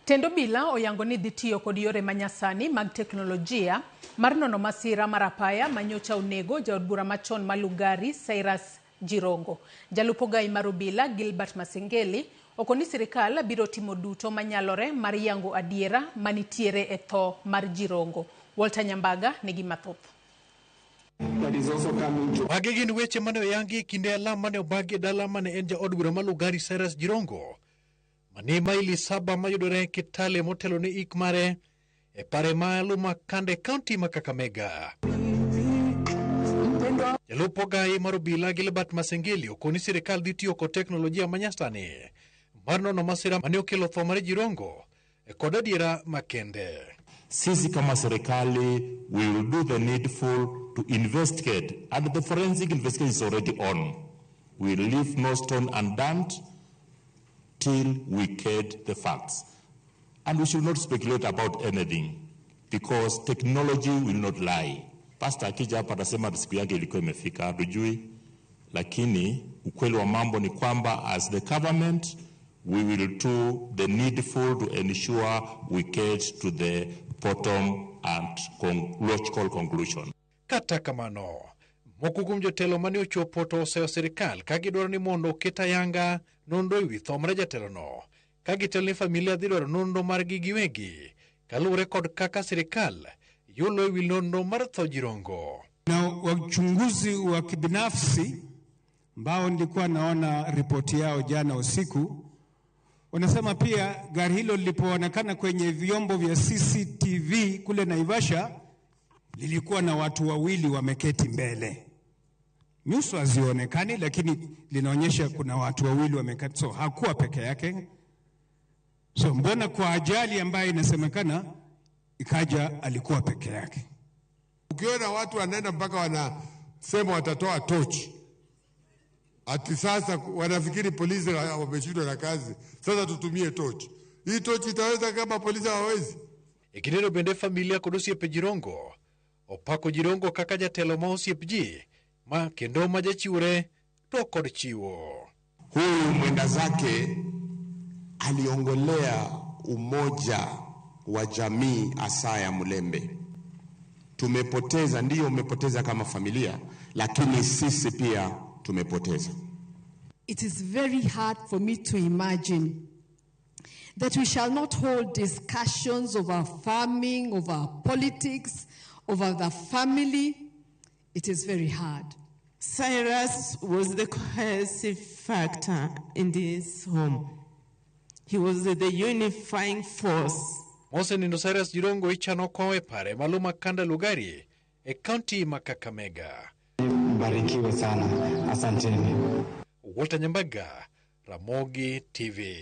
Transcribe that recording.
Tend obila oyango ni dhi tiyo kod yore manyasani mag teknolojia mar nono masira mar apaya manyocha onego jaod bura machon ma Lugari Cyrus Jirongo. Jalup ogai mar obila Gilbert Masengeli okoni sirikal biro timo duto manyalore mar yango adiera manitiere e tho mar Jirongo. Walter Nyambaga nigi mathoth. Magi gin weche mane oyangi e kinde alam mane obagi e dala mane en jaod bura ma Lugari Cyrus Jirongo manie maili 7 mayudore Kitale motelo ne ik mare e pare ma Lumakanda e kaunti ma Kakamega. Jalup ogai mar obila Gilbert Masengeli okoni sirikal dhi tiyo kod teknolojia manyasani mar nono masira mane okelo tho mar Jirongo kod adiera makende. Sisi kama serikali we will do the needful to investigate, and the forensic investigation is already on. We will leave no stone undone till we get the facts. And we should not speculate about anything because technology will not lie. Pastor akija hapa atasema siku yake ilikuwa imefika, hatujui, lakini ukweli wa mambo ni kwamba as the government we will do the needful to ensure we get to the bottom and logical conclusion. Kata kamano, moko kuom jotelo mane ochopo to oseyo sirikal ka gidwaro ni mondo oket ayanga nonro ewi tho mar jatelono ka gitelo ni familia dhi dwaro nonro margi giwegi kaluwore kod kaka sirikal yulo ewi nonro mar tho Jirongo. Na wachunguzi wa kibinafsi ambao nilikuwa naona ripoti yao jana usiku, wanasema pia gari hilo lilipoonekana kwenye vyombo vya CCTV kule Naivasha lilikuwa na watu wawili wameketi mbele. Nyuso hazionekani, lakini linaonyesha kuna watu wawili wameketi, so hakuwa peke yake. So mbona kwa ajali ambayo inasemekana ikaja alikuwa peke yake? Ukiona watu wanaenda mpaka wanasema watatoa tochi, ati sasa wanafikiri polisi wameshindwa na kazi, sasa tutumie tochi. Hii tochi itaweza kama polisi hawawezi? E kindeno bende familia kod osiepe Jirongo opako Jirongo kaka jatelo ma osiep ji ma kendo ma jachiwre to kod chiwo. Huyu mwenda zake aliongolea umoja wa jamii hasa ya Mulembe. Tumepoteza, ndiyo umepoteza kama familia, lakini sisi pia tumepoteza. It is very hard for me to imagine that we shall not hold discussions over farming, over politics, over the family. It is very hard. Cyrus was the cohesive factor in this home. He was the unifying force. Mosenindo Cyrus Jirongo ichano kowe e pare ma Lumakanda Lugari e kaunti ma Kakamega. Mbarikiwe sana, asanteni. Walter Nyambaga, Ramogi TV.